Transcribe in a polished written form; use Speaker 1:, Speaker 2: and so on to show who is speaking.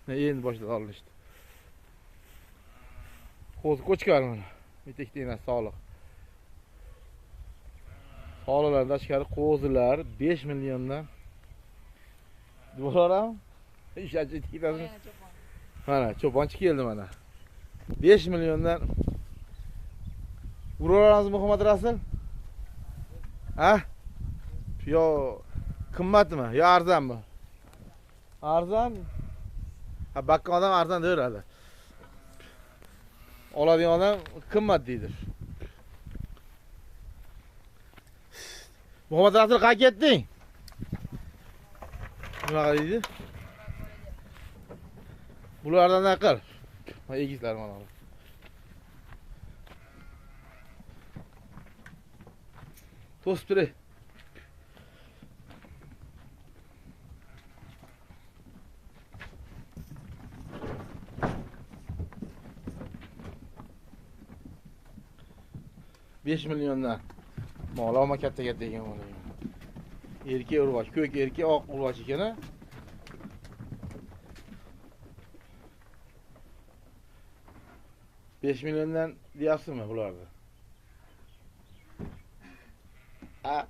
Speaker 1: Endi boshlab olinishdi. Qo'zi qo'chqor mana. Bitta ikkita enasi sog'liq. Sog'liqlardan tashqari qo'zilar 5 milliondan bo'larmi? Ishonch ikkitasi. Mana cho'ponchi keldi mana. 5 milliondan uraveramiz Muhammad Rasul? Ha? Yo qimmatmi yo arzonmi? Arzon. Ha, bakka odam arzon deyaveradi. Oladigan odam qimmat deydi. Muhammad Rasul qayerga ketding? Nima deydi? Bulardan naql. Mana egizlar mana. To'sib turay. $5 milliondan. Mol olma katta katta ekan mana. Erkak urg'och, ko'k erkak, oq urg'och ekan a. $5 milliondan deyapsizmi bularni? Ha.